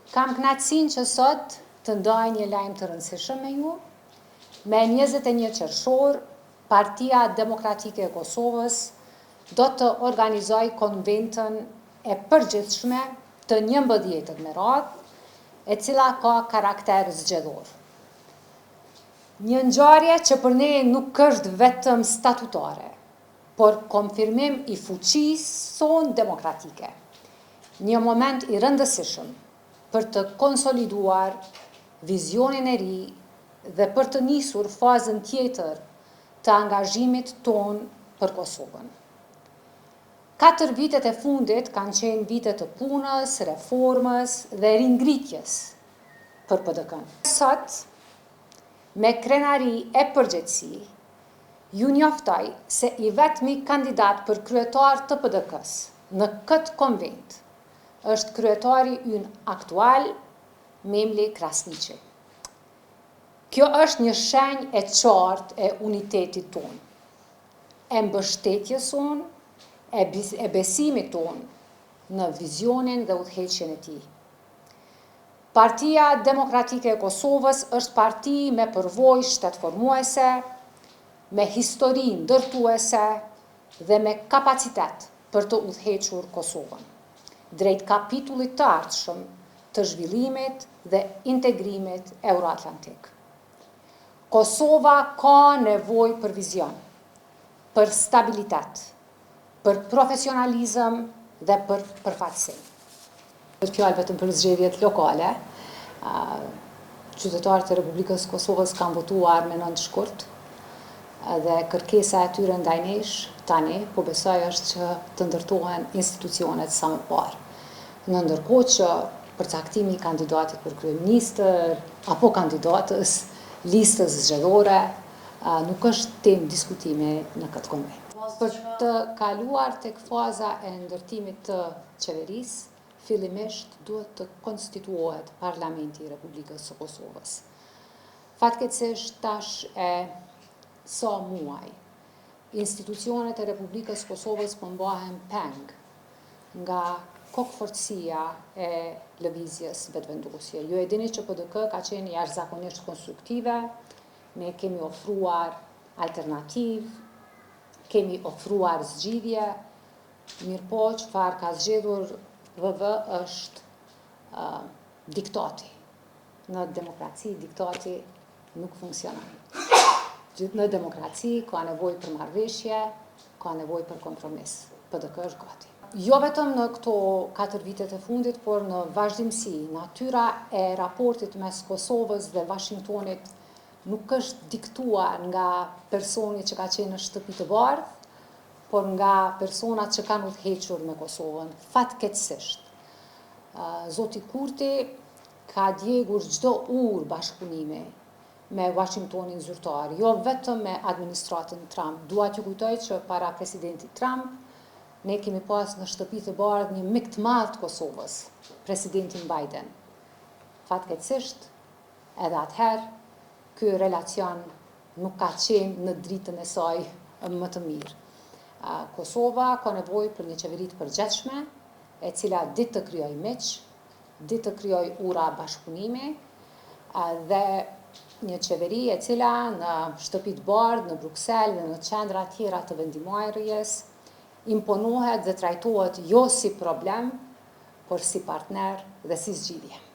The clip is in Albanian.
Kam kënaqësinë që sot të ndaj një lajm të rëndësishëm me ju. Me 21 qershor, Partia Demokratike e Kosovës do të organizojë konventën e përgjithshme të njëmbëdhjetën me radhë, e cila ka karakter zgjedhor. Një ngjarje që për ne nuk është vetëm statutare, por konfirmim i fuqisë sonë demokratike. Një moment i rëndësishëm për të konsoliduar vizionin e ri dhe për të nisur fazën tjetër të angazhimit tonë për Kosovën. Katër vitet e fundit kanë qenë vite të punës, reformës dhe ringritjes për PDK-në. Sot, me krenari e përgjegjësi, ju njoftoj se i vetmi kandidat për kryetar të PDK-së në këtë konventë është kryetari ynë aktual, Memli Krasniqi. Kjo është një shenjë e qartë e unitetit tonë, e mbështetjes sonë, e besimit tonë në vizionin dhe udhëheqjen e tij. Partia Demokratike e Kosovës është parti me përvojë shtetformuese, me histori ndërtuese dhe me kapacitet për të udhëhequr Kosovën drejt kapitullit të ardhshëm të zhvillimit dhe integrimit euroatlantik. Kosova ka nevojë për vizion, për stabilitet, për profesionalizëm dhe për përfaqësim. Bëhet fjalë vetëm për zgjedhjet lokale. Qytetarët e Republikës së Kosovës kanë votuar me 9 shkurt dhe kërkesa e tyre ndaj nesh tani, po besoj është që të ndërtohen institucionet sa më parë. Në ndërkohë që përcaktimi i kandidatit për kryeministër apo kandidatës, listës zgjedhore, nuk është temë diskutimi në këtë konventë. Për të kaluar tek faza e ndërtimit të qeverisë, fillimisht duhet të konstituohet Parlamenti i Republikës së Kosovës. Fatkeqësisht tash e sa muaj, institucionet e Republikës së Kosovës po mbahen peng nga kokëfortësia e Lëvizjes Vetëvendosje. Ju e dini që PDK ka qenë jashtëzakonisht konstruktive, Ne kemi ofruar alternativë, kemi ofruar zgjidhje, mirëpo çfarë ka zgjedhur VV është diktati. Në demokraci diktati nuk funksionon. Gjithë në demokraci ka nevojë për marrëveshje, ka nevojë për kompromis. PDK është gati. Jo vetëm në këto katër vitet e fundit, por në vazhdimësi, natyra e raportit mes Kosovës dhe Washingtonit nuk është diktuar nga personi që ka qenë në Shtëpi të Bardhë, por nga personat që kanë udhëhequr me Kosovën. Fatkeqësisht, zoti Kurti ka djegur çdo urë bashkëpunimi me Washingtonin zyrtar, jo vetëm me administratën Trump. Dua t'ju kujtoj që para presidentit Trump, ne kemi pas në Shtëpi të Bardhë një mik të madh të Kosovës, presidentin Biden. Fatkeqësisht, edhe atëherë, ky relacion nuk ka qenë në dritën e saj më të mirë. Kosova ka nevojë për një qeveri të përgjegjshme, e cila di të krijojë miq, di të krijojë ura bashkëpunimi dhe një qeveri e cila në Shtëpi të Bardhë, në Bruksel dhe në qendra tjera të vendimmarrjes imponohet dhe trajtohet jo si problem, por si partner dhe si zgjidhje.